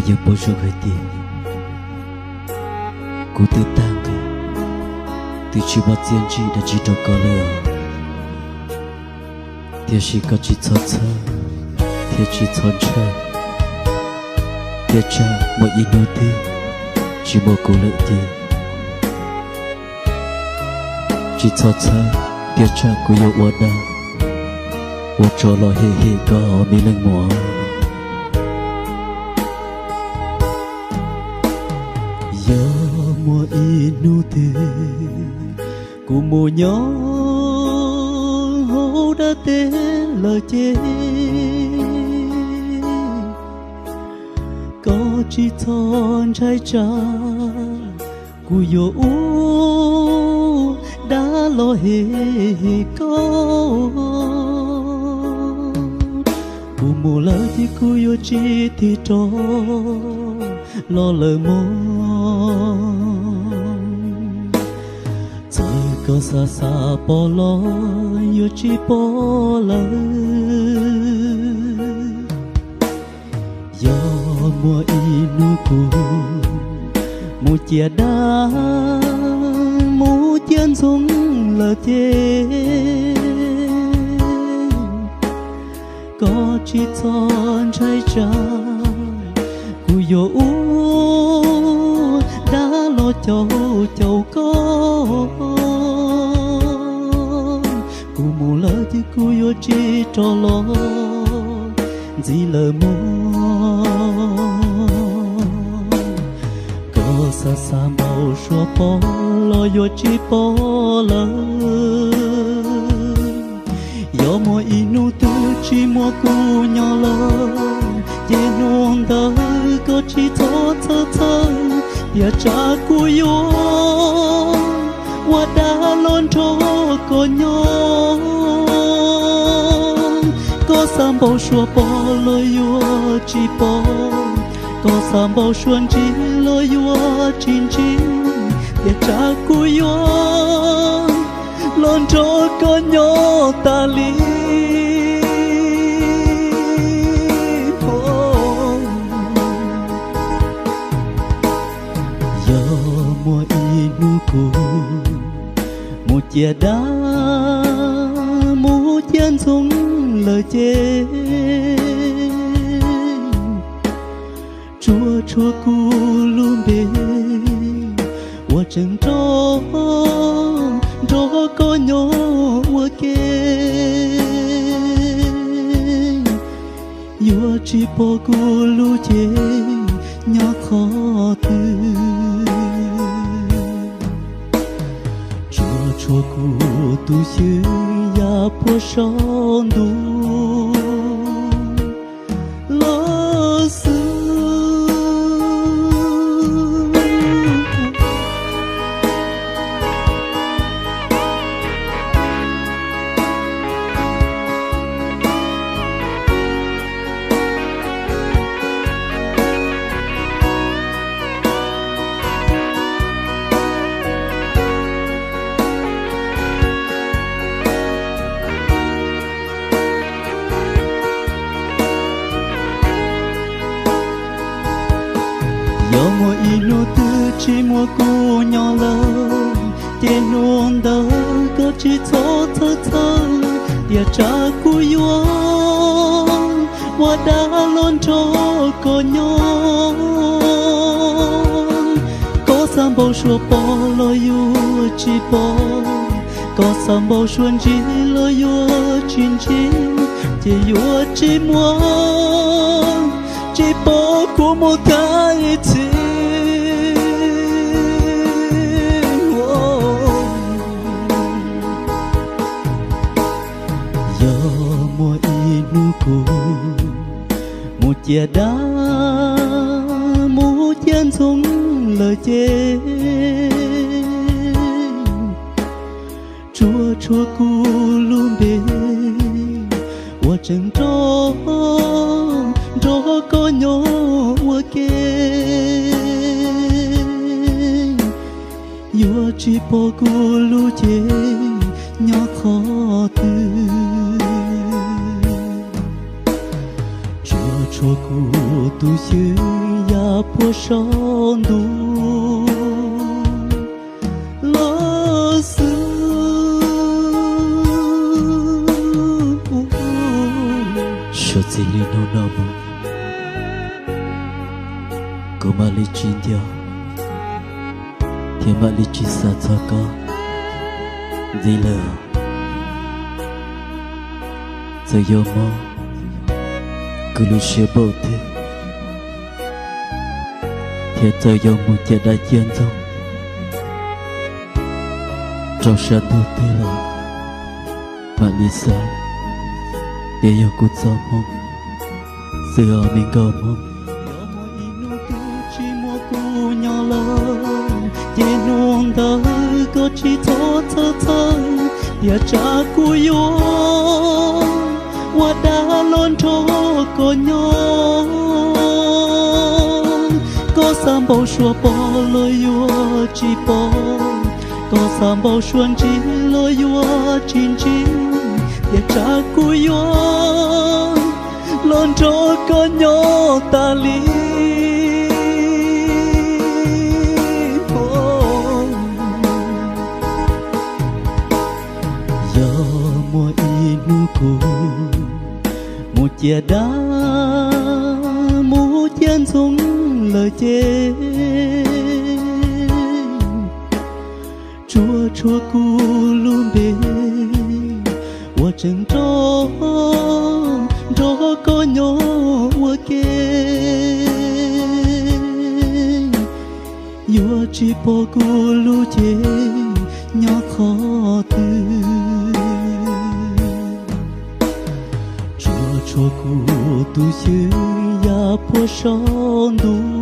Yog paub zoo hais tias kuv twb tag nqi, twb tsis muaj txiaj ntsig dab tsi rau koj lawm, tiam sis koj tsis txhob txhawj thiab tsis txhob ntshai. Tiam sis muaj ib hnub twg tsis muaj kuv lawm ces tsis txhob txhawj, tiam sis kuv yuav ua dag ua tsov los hem hem koj, me leej muam. Yog muaj ib hnub twg kuv mus nyob hauv dab teb lawm ces koj tsis txhob ntshai tsam, kuv yuav ua dag los hem hem koj. Kuv mus lawm ces kuv yuav tsis tig rov los lawm mog. Txawm koj xav xav pom los yuav tsis pom lawm. Yog muaj ib hnub kuv mus ciaj dab mus ciaj ntxoov lawm ces koj tsis txhob ntshai tsam, kuv yuav ua dag los caum caum koj. Kuv mus lawm ces kuv yuav tsis rov los ntxiv lawm mog. Koj xav xav npaum suav pom los yuav tsis pom lawm. Yog muaj ib hnub twg tsis muaj kuv nyob lawm, ces hnub ntawd koj tsis txhob txhawj txhawj, tiam sis kuv yuav ua dag los nrog koj nyob. Koj xav npaum suav pom los yuav tsis pom, koj xav npaum suav ntsib los yuav tsis ntsib, tiam sis kuv yuav los nrog koj nyob tas li. Yog muaj ib hnub kuv mus ciaj dab mus ciaj ntxoov lawm ces tsuas tshuav kuv lub npe uas tseem nrog nrog koj nyob ua ke. Yuav tsis pom kuv lub cev nyob qhov twg, tsuas tshuav kuv tus xyw ya puag saum ntuj los xwb. Yog muaj ib hnub twg tsis muaj kuv nyob lawm, ces hnub ntawd koj tsis txhob txhawj txhawj, tiam sis kuv yuav ua dag los nrog koj nyob. Koj xav npaum suav pom los yuav tsis pom, koj xav npaum suav ntsib los yuav tsis ntsib, ces yuav tsis muaj, tsis pom kuv mus tag ib txhis. Yog muaj ib hnub kuv mus ciaj dab mus ciaj ntxoov lawm ces tsuas tshuav kuv lub npe uas tseem nrog nrog koj nyob ua ke. Yuav tsis pom kuv lub cev nyob qhov twg, tsuas tshuav kuv tus xyw yam puag saum ntuj los xwb. Suav txij li hnub no mus, kuv mam li tsis nco thiab mam li tsis xav txog koj ntxiv lawm. Txawm yuav mob kuv lub siab npaum twg, thiab txawm yuav mus ciam dab ciam ntxoog rau sab ntuj twg los, mam li xav tias yog kuv txoj hmoo xwb os me nkauj hmoob. Yog muaj ib hnub twg tsis muaj kuv nyob lawm, ces hnub ntawd koj tsis txhob txhawj txhawj, tiam tsam kuv yuav ua dab los nrog koj nyob. Koj xav npau suav pom los yuav tsis pom, koj xav npau suav ntsib los yuav tsis ntsib, tiam tsam kuv yuav los nrog koj nyob tas li. Yog muaj ib hnub kuv mus ciam dab mus ciam ntxoog lawm ces, tsuas tshuav kuv lub npe uas tseem nrog nrog koj nyob ua ke. Yuav tsis pom kuv lub cev nyob qhov twg, tsuas tshuav kuv tus xyw yam puag saum ntuj